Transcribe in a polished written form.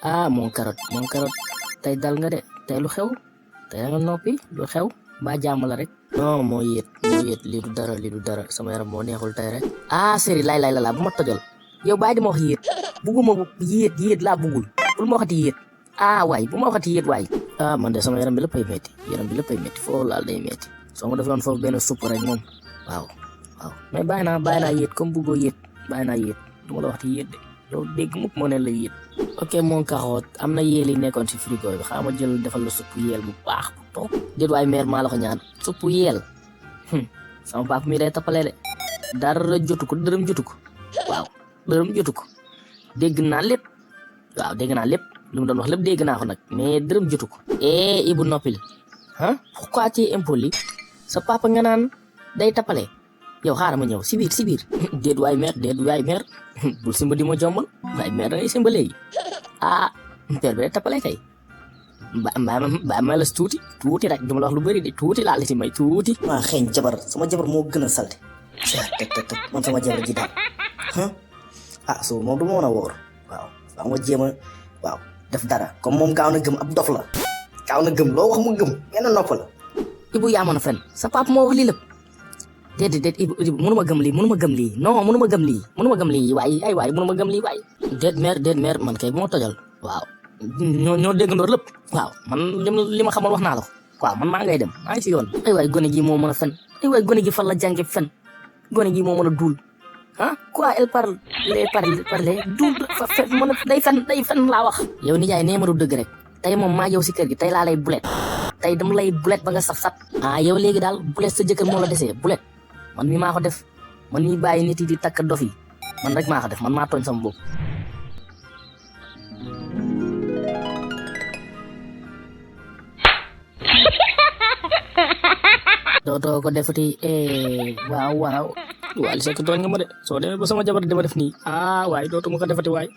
ah mon carotte tey dal nga de tey lu xew tey nga noppi lu xew ba jàmm la rek non moo yéet lii du dara sama yaram moo neexul tey rek ah séri lay la bu ma tojol yow bàyyi di ma wax yéet bugguma yéet laa buggul bul ma waxati yéet ah waay bu ma waxati yéet waay ah man de sama yaram bi léppay metti foo laal day metti soo ma defoon foofu benn supp rek moom waaw mais bàyyi naa yéet comme buggoo yéet bàyyi naa yéet du ma la waxati yéet de yow dégg mukk moo ne la yéet ok mon carotte am na yéel yi nekkoon ci frigo bi xaaral ma jël defal la supp yéel bu baax bu toog déet waay mère maa la ko ñaan supp yéel sama papa mi day tappale de dara jotu ko dërëm jotu ko waaw dërëm jotu ko dégg naa lépp li mu doon wax lépp dégg naa ko nag mais dërëm jotu ko Ibou noppil pourquoi tu es impoli sa papa nga naan day tappale yow xaaral ma ñëw si biir déet waay mère bul simba di ma jombal waay mère da ngay simba léegi père bi day tappale kay mbaa ma la tuuti rek duma la wax lu bëri de tuuti laa la si may tuuti maa xeeñ jabar sama jabar moo gën a salte teg man sama jabar ji daal so moom du ma mën a wóor waaw ma jéem a def dara comme moom gaaw na gëm ab dof la gaaw na gëm loo wax mu gëm benn nopp la Ibou yaa mën a fen sa papa moo wax lii lépp déet Ibou mënuma gëm lii non mënuma gëm lii waay mënuma gëm lii waay déet mère man kay bu ma tojal waaw ñoo déggandoor lépp waaw man li ma xamoon wax naa la ko waaw man maa ngay dem maa ngi si yoon ay waay gone gi moo mën a fen ay waay gone gi fan la jànge fen gone gi moo mën a duul quoi elle parle duul day fen laa wax yow nijaay nee ma du dëgg rek tey moom maa yow si kër gi tey laa lay bulet tey dama lay bulet ba nga saf yow léegi daal bulet sa jëkkër moo la desee bulet man mi maa ko def man mi bàyyi nit yi di takk dof yi man rek maa ko def man maa tooñ sama bopp dootoo ko defati waaw Wally Seck tooñ nga ma de soo demee ba sama jabar dama def nii waaye dootuma ko defati waay